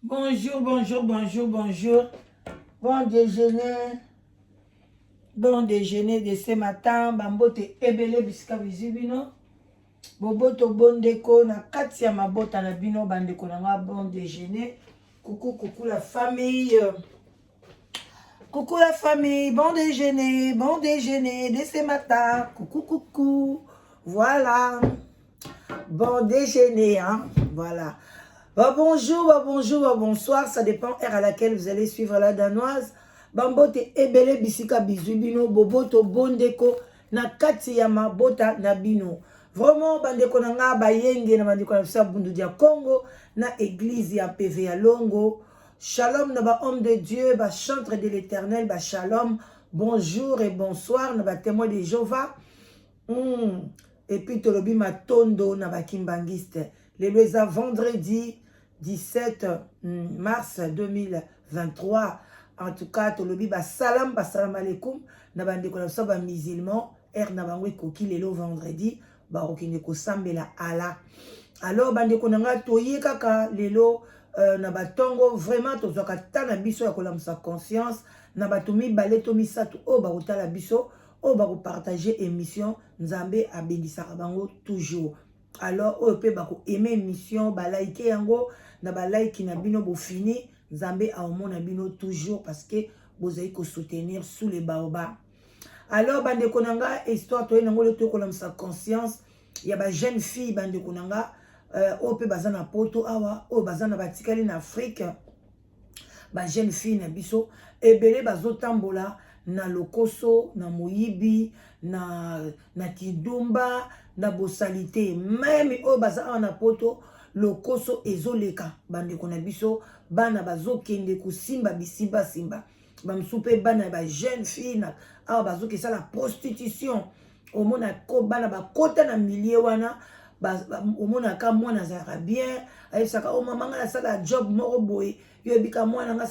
Bonjour, bonjour, bonjour, bonjour. Bon déjeuner. Bon déjeuner de ce matin. Bambote ebele bisika bizwi bino. Boboto bondeko na kati ya mabota na bino bandeko na nga bon déjeuner. Coucou, coucou la famille. Coucou la famille, bon déjeuner de ce matin. Coucou, coucou. Voilà. Bon déjeuner, hein. Voilà. Bah, bonjour, bah, bonjour, bah, bonsoir. Ça dépend heure à laquelle vous allez suivre la Danoise. Bambote ebele bisika bizwi bino, boboto bondeko na kati ya mabota na bino. Vraiment, bandeko na nga bayenge na bandeko na biso ya Bundu dia Congo na église ya PV ya Longo. Shalom na ba homme de Dieu, ba chantre de l'Éternel, ba shalom. Bonjour et bonsoir na ba témoin de Jéhovah. Et puis tolobi matondo na ba kimbangiste. Lelo eza vendredi 17 mars 2023. En tout cas, tolobi ba salam, ba salam alaikum na bandeko na biso ba musulman, heure na bango ekoki lelo vendredi, bakokende kosambela Allah. Alors bandeko na nga toye kaka lelo na batongo vraiment tozwaka ta na biso ya kolamusa conscience na bato mibale to misato oyo bakotala biso, oyo bakopartage émission. Nzambe abengisaka bango toujours. Alors oyo mpe bakoaime émission, balike yango na balike na bino bofini, Nzambe aomona bino toujours parce que bozali kosoutenir sous les baobabs. Alors bandeko na nga, histoire toye nango lelo, toyokolamusa conscience ya bajeune fille, bandeko na nga oyo mpe baza na Poto awa, oyo baza na batikali na Afrique. Bajeune fille na biso ebele bazotambola na lokoso, na moyibi, na kidumba, na bosali te. Même oyo baza awa na Poto, lokoso ezoleka. Bandeko na biso, bana bazokende kosimba bisimbasimba. Bamosusu mpe bana ya bajeune fille na awa bazokesala prostitution. Omona ko bana bakota na milieu wana, omonaka mwana azalaka bien, ayebisaka: "O mama, ngai nasala job moko boye." Yo oyebika mwana nga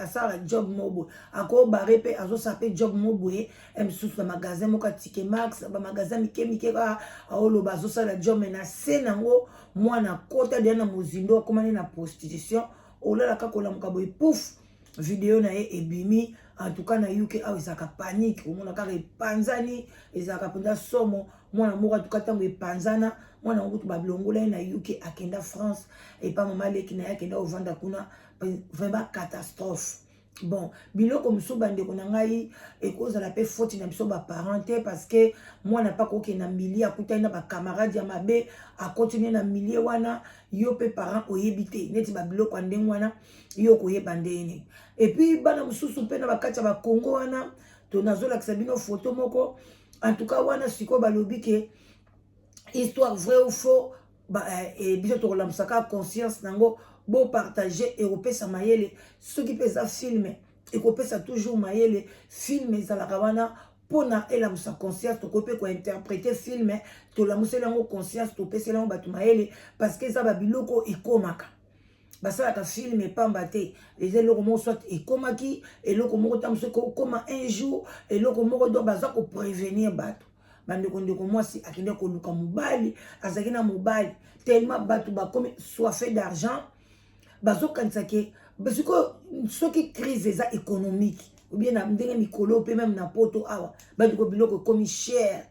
asala job moko boye, akobare mpe azosala mpe job moko boye mosusu na magasin moko atike max, bamagasin mike mike kaka. Aoloba azosala job, mais na se nango mwana akota deya na mozindo, akomani na prostitution. Olalaka, kolamuka boye, pouf, video na ye ebimi. En tout cas na UK awa ezalaka panique, omona kaka epanzani, ezalaka mpenza somo. Mwana moko, atuka ntango epanzana, mwana moko kutu balongola ye na UK, akenda France epa mama leki na ye, akenda kovanda kuna. Vraiment catastrophe. Bon, biloko mosusu, bandeko na ngai, ekozala mpe faute na biso baparent te, parce que mwana mpe akokende na milieu, akutani na bacamarade ya mabe, akontinue na milieu wana. Yo mpe parent oyebi te neti babiloko ya ndenge wana, yo koyeba ndenge nini? Et puis bana mosusu mpe na bakati ya bakongo wana, to nazolakisa bino foto moko. En tout cas wana sikoyo balobi ke histoire vrai ou faux, biso tokolamusaka conscience nango. Bopartage, ekopesa mayele. Soki mpe eza film, ekopesa toujours mayele. Film ezalaka wana mpona elamusa conscience. Tokoki mpe kointerprete film, tolamuseli yango conscience, topeseli yango bato mayele, parce que eza babiloko ekomaka. Basalaka film epamba te, eza eloko moko soit ekomaki, eloko moko ta mosu ekokoma un jour, eloko moko. Donc baza koprévenir bato. Bandeko, ndeko mwasi akende koluka mobali, azalaki na mobali. Tellement bato bakomi soif d'argent, bazokanisa ke sikoyo soki crise eza économique ou bien na ndenge mikolo mpe même na Poto awa, bandeko, biloko ekomi cher.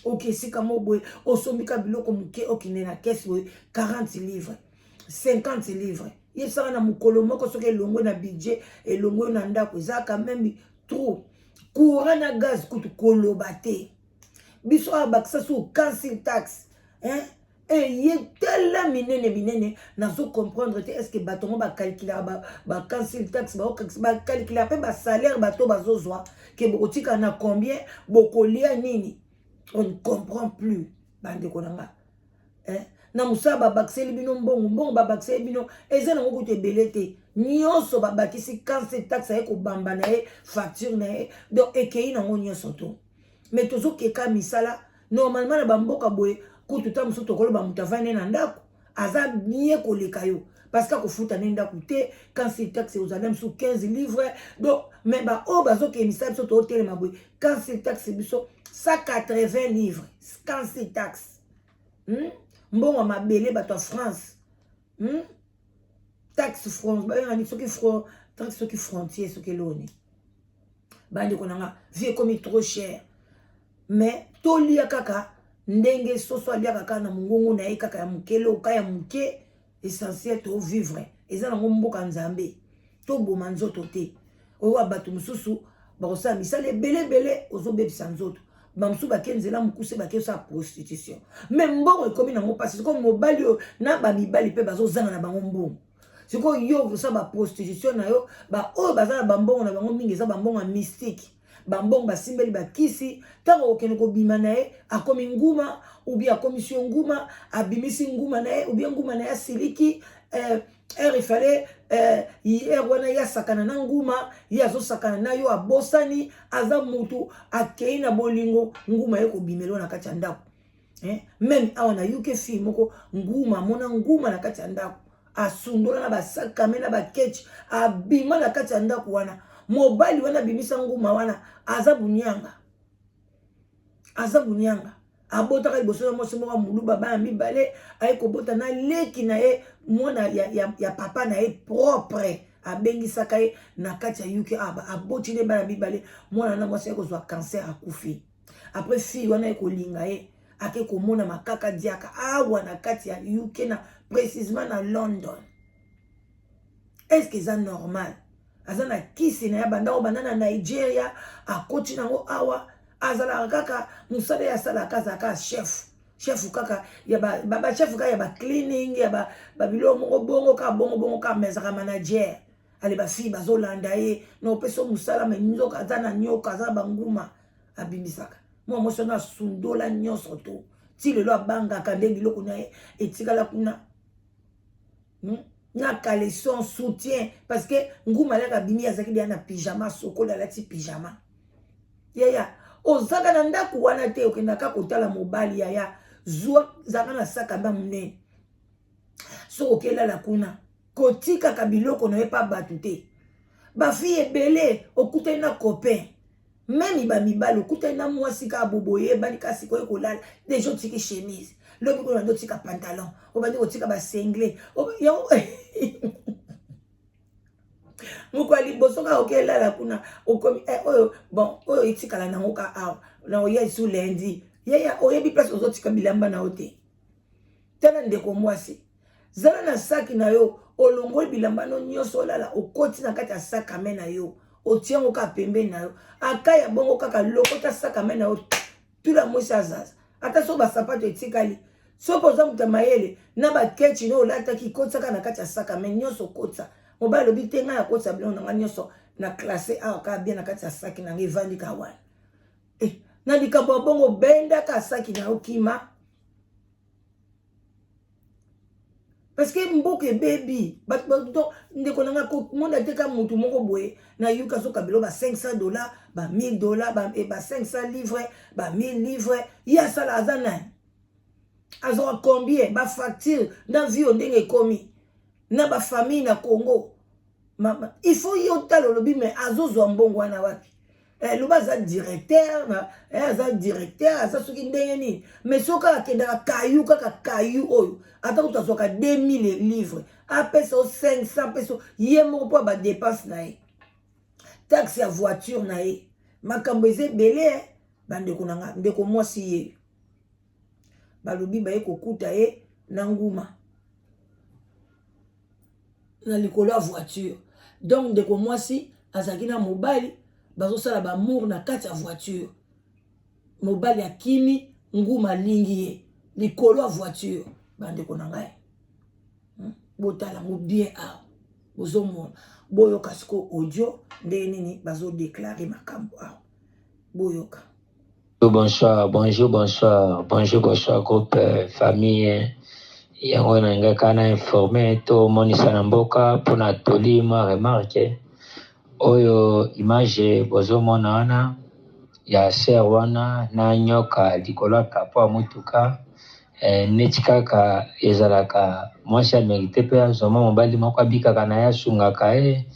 Oke esika moko boye, osombika biloko moke, okende na caisse boye, 40 livres, 50 livres. Yebisaka na mokolo moko, soki elongwe na budget, elongwe na ndako, eza quand même trop. Courant na gaz kutu koloba te. Biso awa bakisa so council tax, hein? Eye tala minene minene, nazo comprendre te. Est ce que bato yango bacalculaka bacouncil tax, bacalculaka mpe basalaire bato bazozwa, ke bokotika na combien, bokolia nini? On ne comprend plus, bandeko na nga, eh? Na mosala babakiseli bino mbongo, mbongo babakiseli bino eza nango kutu ebele te. Nyonso babakisi council tax, aye kobamba na ye facture na ye, donc ekei nango nyonso to. Mais tozokeka misala normalement na bamboka boye kutu, ta mosusu tokoloba moto avandi na ndako aza bien koleka yo, parce que akofuta nde ndako te, council tax ozala mosusu 15 livres. Donc mais baoyo bazokende misala, biso tozotelema boye, council tax biso 180 livres council tax, Mbongo ya mabele, bato ya France, Taxe front babengani soki front taxe soki frontier soki eloni. Bandeko na nga, vie ekomi trop cher, mais tolia kaka ndenge soso aliaka kaka na mongongo na ye kaka ya moke, loka ya moke, essentiel tovivre. Eza nango mboka Nzambe, toboma nzoto te. Oyo bato mosusu bakosala misala ebele ebele, ozobebisa nzoto. Bamosusu bake nzela mokuse, bake osala prostitution, mais mbongo ekomi nango mpasi. Sikoyo mobali oyo na bamibali mpe bazozanga na bango mbongo. Sikoyo yo okosala baprostitution na yo. Baoyo baza na bambongo na bango mingi, eza bambongo ya mystique, bambongo basimbeli bakisi. Ntango okende kobima na ye, akomi nguma, ou bien akomisi yo nguma, abimisi nguma na ye, ou bien nguma na ye asiliki. Heure ifale heure wana ye asakana na nguma, ye azosakana na yo, abosani aza mutu akei na bolingo, nguma ye kobimela na kati ya ndako, eh? Même awa na UK, fille moko, nguma amona nguma na kati ya ndako, asundola na basakame na bakechi, abima na kati ya ndako wana. Mobali wana abimisa nguma wana aza bunyanga, aza bunyanga. Abotaka liboso na mwasi moko ya moluba, bana mibale. Aye kobota na leki na ye, mwana ya papa na ye propre, abengisaka ye na kati ya UK. Aboti nde bana mibale. Mwana na mwasi aye kozwa cancer, akufi. Après, fille wana ye kolinga ye, ake komona makaka diaka awa na kati ya UK, na précisement na London. Est ce que eza normal? Aza na kisi na ye, banda oyo banda na Nigeria, akoti nango awa. Azalaka kaka mosala ye asalaka, azalaka chef, chef kaka ya bachef, kaka ya bacleaning, ya babiloko moko bongo, kaka bongo bongo kaka, mais azalaka manager. Ale, bafille bazolanda ye na opesa mosala, mais nzoka aza na nyoka, aza na banguma abimisaka. Mwa mwasi wana asundola nyonso to ti lelo abangaka nde biloko na ye etikala kuna, Na caleçon, soutien, parce que nguma alaka abimi, azalaki deya na pyjama, sokoli, alati pyjama. Yaya, ozaka na ndako wana te, okendaka kotala mobali. Yaya, zwa, zalaka na sakamba monene. Soki okelala kuna, kotikaka biloko na yo epa bato te. Bafille ebele, okutani na copain, même bamibali, okutani na mwasi kaka boboyebani, kaka sikoyo kolala, déjà otiki chemise, lobi kuna bandi otika pantalon, obandi kotika basinglet yango. Moko ya liboso kaka okelala kuna, okomi oyo bon, oyo etikala nango ka awa na oya esu lundi. Yaya, oyebi place ozotika bilamba na yo te. Tala, ndeko mwasi, zala na saki na yo, olongoli bilamba no nyonso, olala, okoti na kati ya sac à main na yo, otia yango kaka pembeni na yo. Aka ya bongo kaka, lokota sac à main na yo, tula mwisi azaza. Ata so basapato etikali, soki oza moto ya mayele, na bakechi no olataki, kotisaka na kati ya sac à main nyonso. Okotisa, mobali alobi te, ngai akotisa biloko na ngai nyonso na classe awa kaka bien na kati ya saki na ngai, evandi ka wana. Eh, na likambo ya bongo, bendaka saki na yo, kima, parce que mboka ebebi. Bato, ndeko na nga, komona te ka motu moko boye na yuka azoka bilo ba 500 $, ba 1000 $, ba 500 livre, ba 1000 livre. Ye asala, aza nani? Azwaka combien? Bafacture na vie oyo ndenge ekomi na bafamille na Congo, il faut ye otala, olobi mais azozwa mbongo wana wapi? Loba aza directeur, aza directeur, aza soki ndenge nini, mais soki kaka akendaka kayu, kaka kayu oyo, ata kutu azwaka 2000 livre, apesa o 500, apesa ye moko mpo ya badépenses na ye, taxe ya voiture na ye, makambo eza ebele. Bandeko na nga, ndeko mwasi ye balobi baye kokuta ye na nguma na likolo ya voiture. Donc ndeko mwasi azalaki na mobali, bazosala bamour na kati ya voiture. Mobali akimi, nguma alingi ye likolo ya voiture. Bandeko na ngai, Botala yango bien awa, bozomona, boyoka sikoyo audio ndenge nini bazodéclarer makambo awa, boyoka. Bonsoir, bonjour, bonsoir, bonjour, bonsoir, groupe famille. Yango na ngai kaka na informe tomonisa na mboka mpona toli mwa remarque oyo. Image bozomona wana ya sœur wana na nyoka likolo ya capot ya motuka, neti kaka ezalaka mwasi amérite mpe azwa mwa mobali moko abikaka na ye, asungaka ye,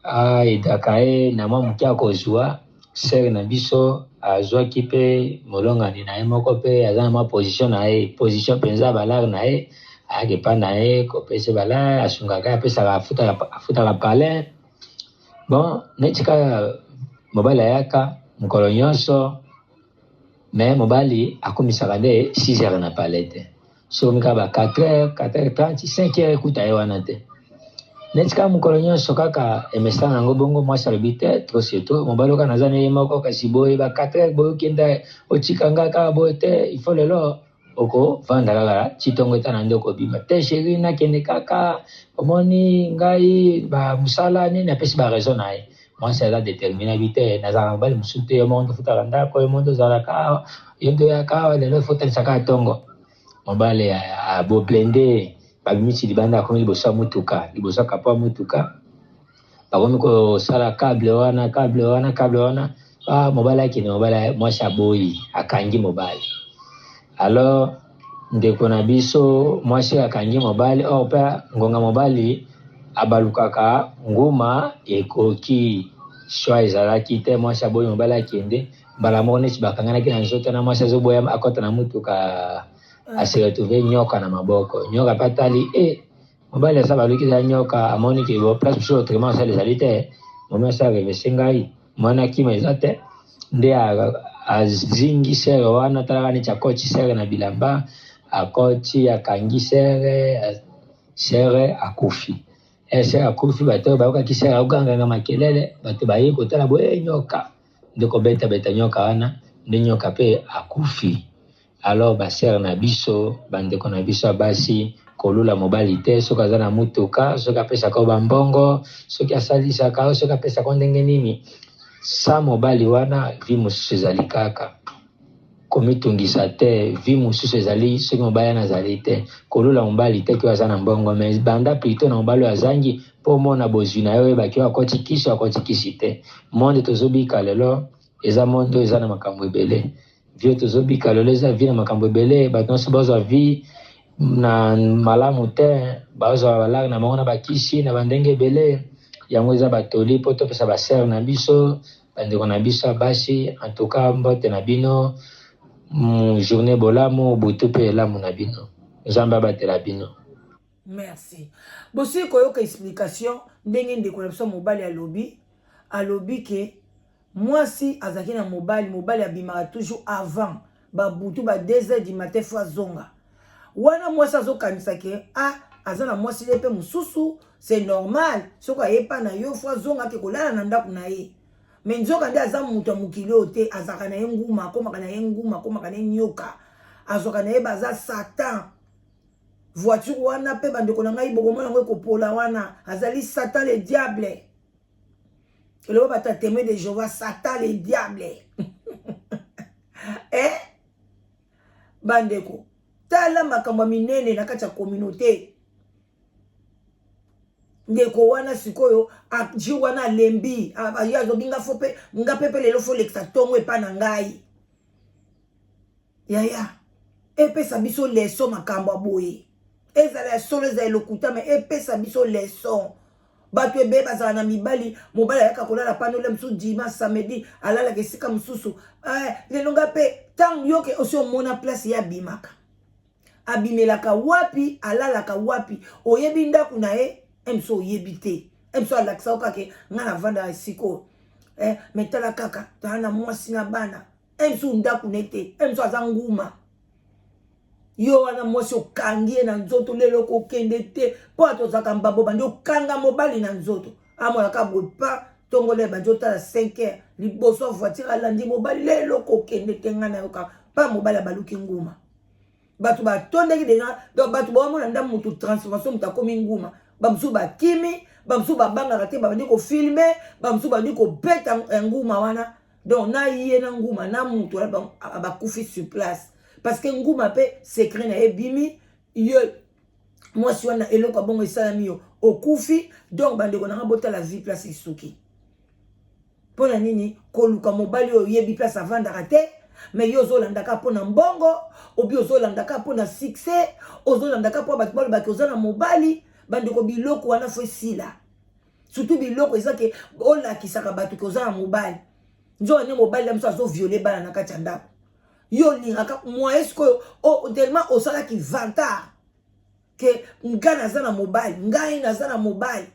aaidaka ye na mwa moke akozwa. Sœur na biso azwaki mpe molongani na ye moko mpe aza na mwa position na ye, position mpenza balare na ye. Ayaka epai na ye kopesa balin, asungaka ye, apesaka, afutaka palin. Bon, neti kaka mobali ayaka mokolo nyonso, mais mobali akomisaka nde 6 heures na palais te. Soki kaka ba 4 heures, 4 heures 30, 5 heures ekuta ye wana te. Neti kaka mokolo nyonso kaka emesana yango bongo, mwasi alobi te, trop c'est trop, mobali oyo kaka naza na ye moko, kasi boye ba 4 heures boye okenda otika nga kaka boye te, il faut lelo okovanda kaka ti ntongo etana nde okobima te. Chéri, nakende kaka, omoni ngai ba mosala nini, apesi ba raison na ye. Mwasi aza déterminé, abi te, nazalaka mobali mosusu te, yo moko nde ofutaka ndako, yo moko nde ozalaka awa, yo nde oyaka awa, lelo ofotalisa kaka ntongo. Mobali aboblende, babimisi libanda, akomi liboso ya motuka, liboso ya capot ya motuka, bakomi kosala câble wana, câble wana, câble wana. Ah, mobali akende, mobali, mwasi aboyi, akangi mobali. Alors ndeko na biso mwasi akangi mobali, or mpe ngonga mobali abalukaka nguma ekoki, choix ezalaki te. Mwasi aboyi mobali akende, mbala moko neti bakanganaki na nzoto na mwasi azoboya akɔta na motuka, ase retrouve nyoka na maboko. Nyoka mpe atali e mobali asa baluki, eza nyoka. Amoni ke bo place mosusu autrement asala ezali te, momi asa revese ngai mwana kima eza te, nde azingi sœur wana. Talaka neti akoti sœur na bilamba, akoti, akangi sœur, sœur akufi. Sœur akufi, bato oyo bayokaki sœur akoganganga makelele, bato baye kotala boye, nyoka nde kobetabeta nyoka wana, nde nyoka mpe akufi. Alors basœur na biso, bandeko na biso ya basi, kolula mobali te. Soki aza na mutuka, soki apesaka yo bambongo, soki asalisaka yo, soki apesaka yo ndenge nini, sa mobali wana, vie mosusu ezali kaka. Komitungisa te, vie mosusu ezali soki mobali wana azali te. Kolula mobali te ki aza na mbongo, mais banda plutôt na mobali oyo azangi, mpo omona bozwi na yo, oyebaki oyo akoti kisi, oyo akoti kisi te. Monde tozobika lelo eza monde oyo eza na makambo ebele. Vie tozobika lelo eza vie na makambo ebele. Bato nyonso bazwa vie na malamu te, bazwa balare na bango na bakisi na bandenge ebele. Yango eza batoli mpo topesa basœur na biso, bandeko na biso ya basi. En tout cas, mbote na bino, journée bolamu, butu mpe elamu na bino. Nzambe abatela bino. Merci. Bosili koyoka explication ndenge ndeko na biso mobali alobi. Alobi ke mwasi azalaki na mobali, mobali abimaka toujours avant babutu ba 2 heures du matin, faut azonga. Wana mwasi azokanisa ke ah, aza na mwasi ye mpe mosusu, c'est normal, soki ayepa na yo, faut azonga ake kolala na ndako na ye. Mais nzoka nde aza moto ya mokili oyo te, azalaka na ye nguma, akomaka na ye nguma, akomaka na ye nyoka, azwaka na ye, baza satan. Voiture wana mpe, bandeko na ngai, bokomona yango ekopola. Wana azali satan le diable, eloba bato ya Témoin de Jéhovah, satan le diable. Eh bandeko, tala makambo ya minene na kati ya communauté. Ndeko wana sikoyo jour wana alembi, ye azobi nga faut mpe nga mpe mpe lelo faut lekisa ntongo epa na ngai. Yaya, epesa biso leçon. Makambo ya boye, ezala ya solo, ezala lokuta, mais epesa biso leçon. Bato ebele bazala na mibali, mobali ayaka kolala pano mosusu dimanche, samedi alalaka esika mosusu. Lelo nga mpe ntango yoke osi omona place ye abimaka, abimelaka wapi, alalaka wapi, oyebi ndako na ye mosu, oyebi te mosu alakisa yo kaka nga navandaka esika oyo. Mais tala kaka, tala na mwasi na bana mosu, ndako na ye te, mosu aza nguma. Yo wana mwasi okangi ye na nzoto, lelo okokende te, mpo ato ozalaka mbambo, bandi okanga mobali na nzoto, amonaka boye pa ntongo le bandi otala 5 heures liboso ya voiture, alandi mobali, lelo okokende te, ngai nayoka pa mobali abaluki nguma. Bato batondaki déjà, donc bato baomona nda motu transformation, moto akomi nguma. Bamosusu bakimi, bamosusu babangaka te, babandi kofilmer, bamosusu babandi kobeta nguma wana. Donc na ye na nguma na motu wana bakufi sur place, parce que nguma mpe secret na ye ebimi. Ye mwasi wana, eloko ya bongo esalami, yo okufi. Donc bandeko nanga, botala vie place esuki. Mpo na nini koluka mobali oyo oyebi place avandaka te? Mais yo ozolandaka mpo na mbongo, obi ozolandaka mpo na succès, ozolandaka mpo bato balobaki oza na mobali. Bandeko, biloko wana faut esila, surtout biloko eza ke olakisaka bato ke oza na mobali. Nzoka nde mobali na biso azoviole bana na kati ya ndako. Yo olingaka moyen sikoyo, tellement osalaki vantard. Ke ngai naza na mobali, ngai naza na mobali.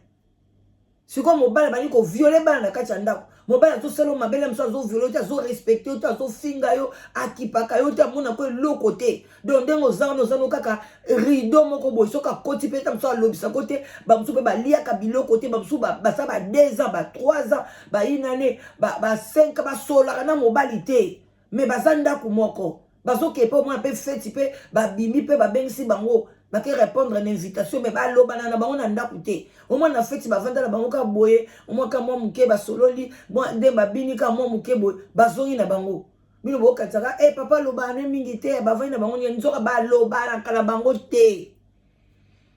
Sikoyo mobali abandi koviole bana na kati ya ndako. Mobali azosala yo mabe, na mosusu azoviole yo te, azorespecte yo te, azofinga yo, akipaka yo te, amonako eloko te. Donc ndenge oza wana, oza no kaka rideau moko boye. Soki akoti mpe, ta mosusu alobisako te. Bamosusu mpe baliaka biloko te, bamosusu baza ba 2 ans, ba 3 ans, bayinane ba 5, basolaka na mobali te, mais baza ndako moko. Bazokee mpe omona mpe feti mpe babimi mpe babengisi bango, bake répondre na invitation, mais balobana na bango na ndako te. Omona na feti bavanda na bango kaka boye, omwa ka mwa moke basololi nde babini ka mwa moke boye, bazongi na bango. Bino bokatisaka e papa alobaka ne mingi te, bavandi na bango nzoka balobanaka na bango te.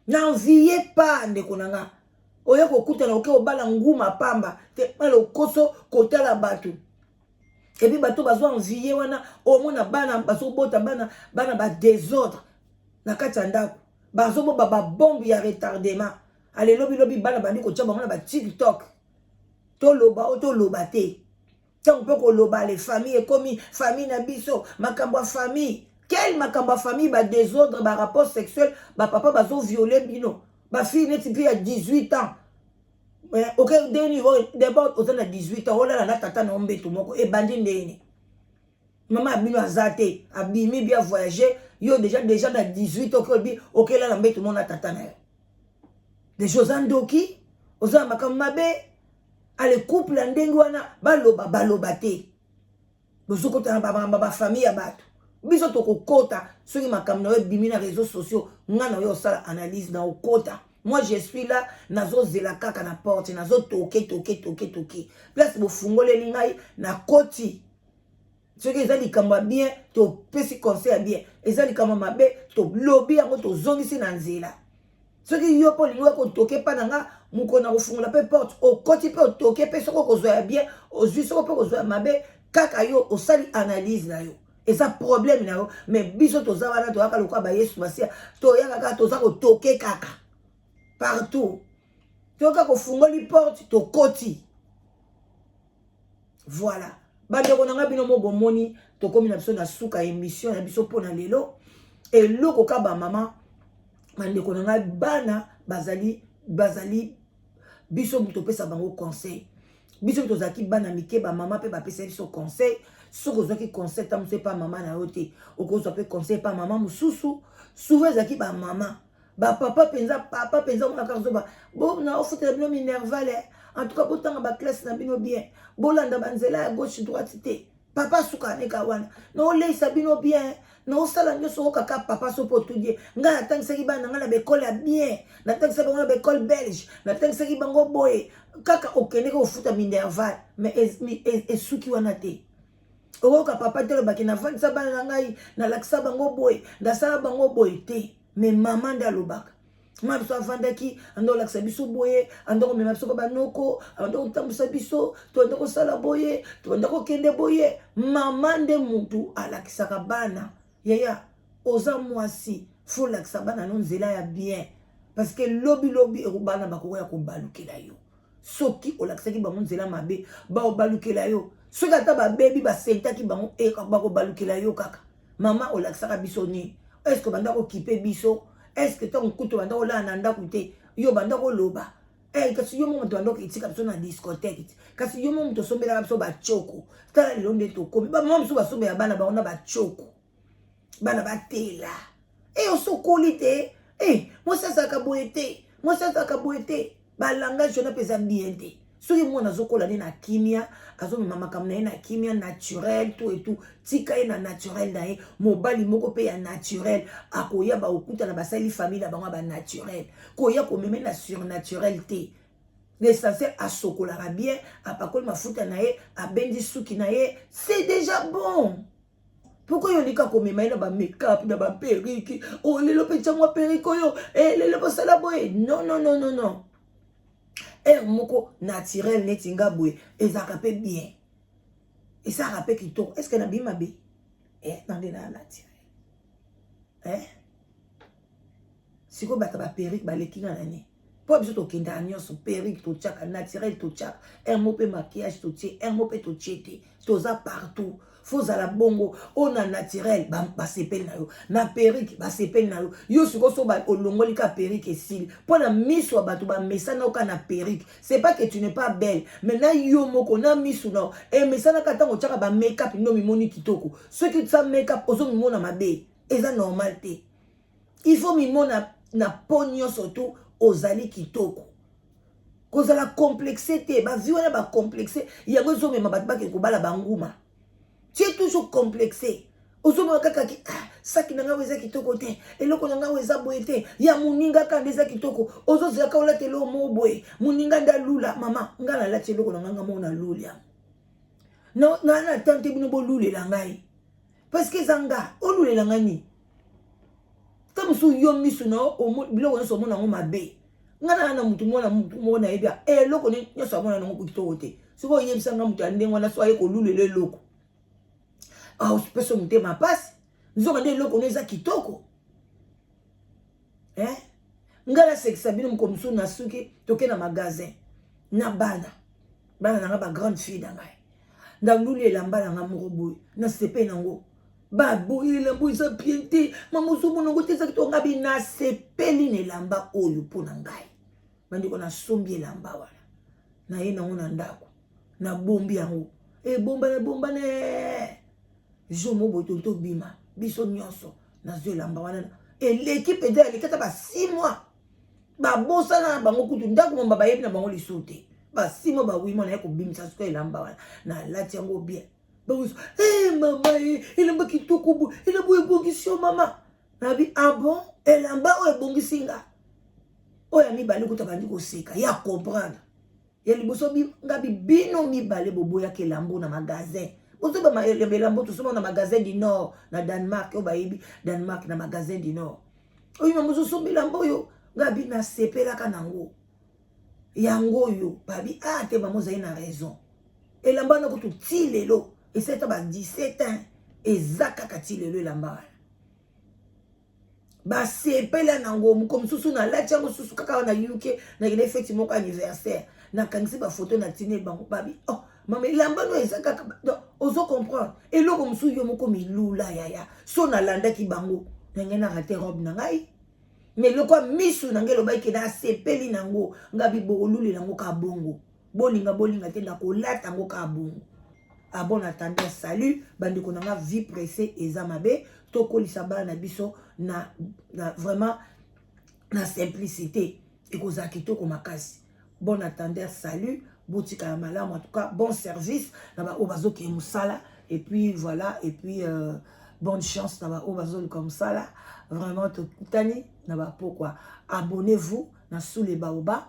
N'enviez pas, ndeko na nga. Oye kokutana, oke obala nguma pamba te, lokoso kotala bato. Et puis bato bazwa envie wana, omona bana bazobota bana, bana badésordre na kati ya ndako, bazoboba babombe ya retardement. Ale lobilobi bana bandi kotia bango na baTikTok. Toloba o toloba te, ntango mpe koloba le famille ekomi famille na biso, makambo ya famille. Quel makambo ya famille? Badésordre, barapport sexuel, bapapa bazoviole bino, bafille neti mpe ya 18 ans. Ok, ndeni d'abord oza na 18 ans, olala na tata na yo mbeto moko, ebandi ndeni? Mama ya bino aza te, abimi bi avoyage. Yo déjà na 18 ans obi okelala mbeto moko na tata na yo, déjà oza ndoki, oza na makambo mabe. Ale couple ya ndenge wana, baloba baloba te, bozokota na bamakambo bafamille ya bato. Biso tokokota soki makambo na yo ebimi na réseaux sociaux. Nga na yo osala analyse na okota. Moi, je suis là, nazozela kaka na porte, nazotoke toke toke toke place bofungoleli ngai, nakoti. Soki eza likambo ya bien, topesi conseil ya bien. Eza likambo ya mabe, tolobi yango, tozongisi na nzela. Soki yo mpo olingi kotoke mpa na nga, mokolo na kofungola mpe porte, okoti mpe otoke mpe. Soki okozwa ya bien, ozwi. Soki mpe kozwa ya mabe, kaka yo osali analyse na yo, eza problème na yo. Mais biso toza wana, toyaka lokola bayesu masiya, toyaka kaka, toza kotoke kaka partout. Toyoka kofungoli porte, tokoti. Voilà, bandeko na ngai, bino mo bomoni, tokómi na biso na suka émission na biso mpona lelo. Eloko ka bamama, bandeko na ngai, bana bazali biso topesa bango conseil. Biso tozalaki bana mike, bamama mpe bapesa biso conseil. Soki ozwaki conseil ta mosu epa mama na yo te, okozwa mpe conseil epa mama mosusu. Souvent ezalaki bamama, bapapa mpenza, papa mpenza omonaka zoba na ofutela bino minerval. En tout cas, botanga baclasse na bino bien, bolanda banzela ya gauche droite te. Papa asuka neka wana, naoleisa bino bien, naosala nyonso. Okaka papa so mpo otudie ngai, natangisaki bana na ngai na baekole ya bien, natangisa bango na baekole belge, natangisaki bango boye. Kaka okendeki kofuta minerval, mais esuki wana te. Okoyoka papa te olobaki navandisa bana na ngai, nalakisa bango boye, nasala bango boye te. Mais mama nde alobaka ma biso avandaki, anda olakisa biso boye, anda komema biso pa banoko, anda kotambusa biso, tobanda kosala boye, tobanda kokende boye. Mama nde mutu alakisaka bana. Yaya, oza mwasi, faut olakisa bana no nzela ya bien, parce que lobilobi bana bakokoya kobalukela yo. Soki olakisaki bango nzela mabe, bakobalukela yo. Soki ata babebi, basentaki bango, bakobalukela yo kaka. Mama, olakisaka biso nini? Est-ce banda kokipe biso? Est-ce ntango kutu banda kolala na ndako te, yo banda koloba? Kasi yo mo moto banda koetika biso na discothèque, kasi yo mo moto osombelaka biso bacoko. Tala lelo nde tokomi. Bamama mosusu basombela bana bango na bacoko, bana batela e osokoli te. E mwasi azalaka boye te, mwasi azalaka boye te. Balangage wana mpe eza bien te. Soki mwana azokola nde na kimia, azomema makambo na ye na kimia, naturel, tout et tout, tika ye na naturel na ye. Mobali moko mpe ya naturel akoya, baokutana, basali famille na bango ya banaturel. Koya komeme na surnaturel te. L'essentiel, asokolaka bien, apakoli mafuta na ye, abendi suki na ye, c'est déjà bon. Pourquoi yo olika komema ye na bamakeup, na baperruque? O lelo mpe tia mwa perruque oyo, lelo bosala boye. Non, non, non, non, non. Aire moko naturel neti nga boye ezalaka mpe bien, esalaka mpe kitoko. Est ce que nabimi mabe na nde na naturel? Sikoyo bato baperruque baleki nga na nini? Mpo biso tokendaka nyonso, perruque totiaka, naturel totiaka, aire mo mpe maquillage totie, aire mo mpe totie te, toza partout. Faut ozala bongo oyo na naturel, basepeli na yo na perruque, basepeli na yo. Yo sikoyo so olongoli ka perruque, esili, mpo na miso ya bato bamesana yo ka na perruque. C'est pas que tu n'es pas belle, mais na yo moko na miso na yo emesanaka. Ntango otiaka bamakeup nde omimoni kitoko. Soki otia makeup, ozomimona mabe, eza normal te. Il faut mimona na po nyonso tu ozali kitoko, kozala complexe te. Bavie wana bacomplexe, yango ezomema bato bakende kobala banguma. Tu es toujours complexé, ozomona kaka ki ah, saki na ngai oyo eza kitoko te, eloko na ngai oyo eza boye te, ya moninga kaka nde eza kitoko. Ozozela olata eloko moko boye, moninga nde alula. Mama, ngai nalati eloko na ngai, ngai moko naluli yango na na tante. Bino bolulela ngai parce que eza nga. Olulela ngai nini? Ta mosusu yo miso na yo, biloko nyonso omona yango mabe. Ngai naa na mutu mwana mutu moko nayebi, eloko nyonso amona nango kitoko te. Soki oyebisa nga moto ya ndenge wana, so aye kolulela eloko, apesa motema mpasi, nzoka nde eloko no eza kitoko. Ngai nasekisa bino. Moko mosusu na suki, toke na magasin na bana, bana na nga, bagrande fille na ngai. Ndaluli elamba na nga moko boye, nasepeli nango. Baboye, elamba eza bien te, mama, ozomona yango te, eza kitoko. Nga bi nasepeli na elamba oyo mpo na ngai. Bandeko, nasombi elamba wana, naye nango na ndako, nabombi yango, ebombana ebombana. Jour mo boye tobima biso nyonso, nazwa elamba wana, eleki mpenza, eleki ata ba 6 mois, babosana na bango kutu ndako momba, bayebi na bango lisusu te. Ba 6 mois, ba 8 mois, naye kobimisa sikoyo elamba wana, nalati yango bien. Bango hey, mama e, elamba kitoko boye, elamba oyo ebongisi yo mama. Nabi ah bon, elamba oyo ebongisi nga. Oyo ya mibale kuta bandi koseka, ya comprendre. Ya liboso nga bi bino mibale boboyaka elambo na magasin. Bozoba elambo tosomba na Magasin du Nord na Danemark. Oyo bayebi Danemark, na Magasin du Nord oyo, mama, ozosomba elamba oyo, nga bi nasepelaka nango, yango oyo. Babi ah te, mama, ozali na raison. Elamba wana kutu ti lelo, esali ta ba 17 ans, eza kaka ti lelo. Elamba wana basepela nango. Moko mosusu nalati yango susu kaka na UK, nakende feti moko, anniversaire, nakangisi bafoto, natindi bango. Babi oh mama, elamba no eza kaka. Donc ozo comprendre, eloko mosusu yo moko milula yaya. So nalandaki bango na ngai, na rater robe na ngai, mais eloko ya misu na ngai elobaki nasepeli nango. Ngabi bokolulela yango kaka bongo, bolinga bolinga te, nakolata yango kaka bongo. À bon entendeur, salut. Bandeko na nga, vie pressé eza mabe. Tokolisa bana na biso na vraiment na simplicité, ekozala kitoko makasi. Bon entendeur, salut. Botikala malamu. En tout cas, bon service na baoyo bazokende mosala. Et puis voilà, et puis bonne chance na baoyo bazoluka mosala. Vraiment, tokutani na bapokwa. Abonnez-vous na Sous les Baobabs,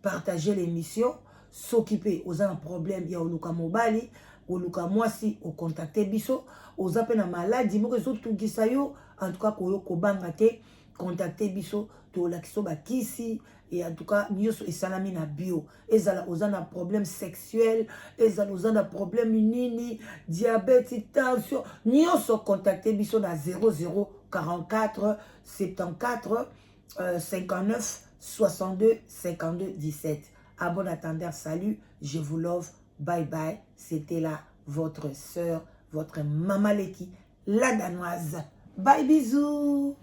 partagez l'émission. Soki mpe oza na problème ya oluka mobali, oluka mwasi, ocontacte biso. Oza mpe na maladi moko ezotungisa yo, en tout cas koyo kobanga te, contacte biso, tolakisa bakisi. Et en tout cas nyonso esalami na bio. Ezala oza na problème sexuel, ezala oza na problème nini, diabète, tension, nyonso, contacte biso na 0044 74 59 62 52 17. À bon entendeur, salut, je vous love, bye bye. C'était là votre sœur, votre maman Leki, la Danoise. Bye, bisous.